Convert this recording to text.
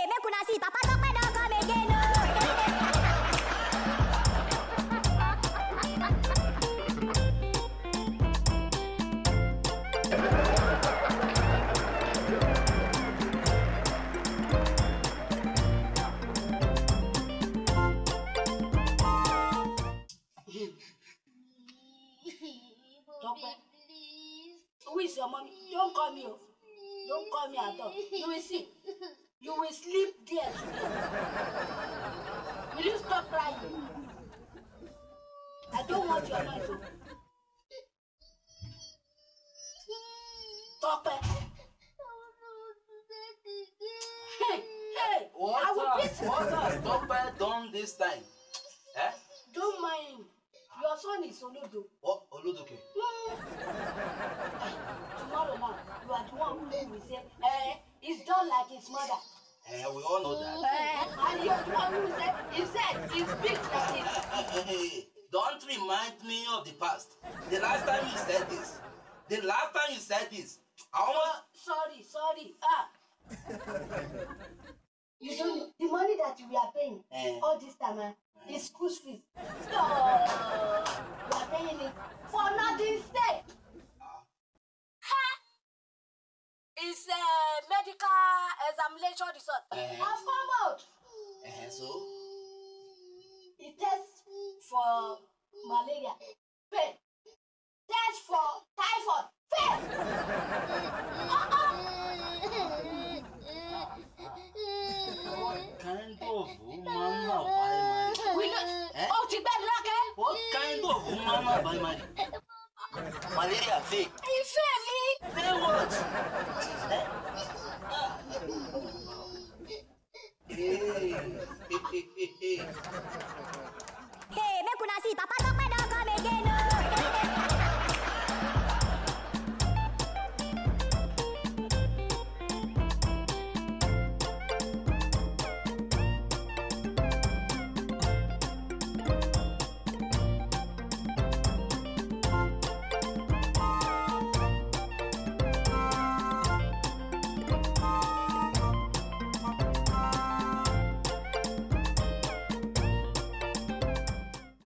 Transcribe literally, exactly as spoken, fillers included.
Make una see, Papa Tope don come again o. Tope. Who is your mommy? Don't call me o. Don't call me at all. You will see. You will sleep there today. Will you stop crying? I don't want your noise o. Tope. Hey, hey, I will beat you. What has Tope done this time? Eh? Don't mind him. Your son is Olodo. What? Olodo ke? Hmm. Tomorrow now, you are the one who will say, eh, he's done like his mother. Eh, we all know that. Eh, and you're the one who said, he said, he's big like his. Hey, hey, hey, hey. Don't remind me of the past. The last time you said this, the last time you said this, I almost. Oh, sorry, sorry. Ah. You don't know. The money that we are paying, eh, all this time, eh, eh, is school fees. So, we are paying it for nothing sake. Ah. Ha! It's a medical examination result. Eh. Of come out. Eh, so? It tests for malaria. Fail. Test for typhoid. Fail. Uh-uh. What kind of woman have I married? We know. Eh? Oh, ti gbẹ́ mi lọ́kẹ́. What kind of woman have I married? Malaria, fail.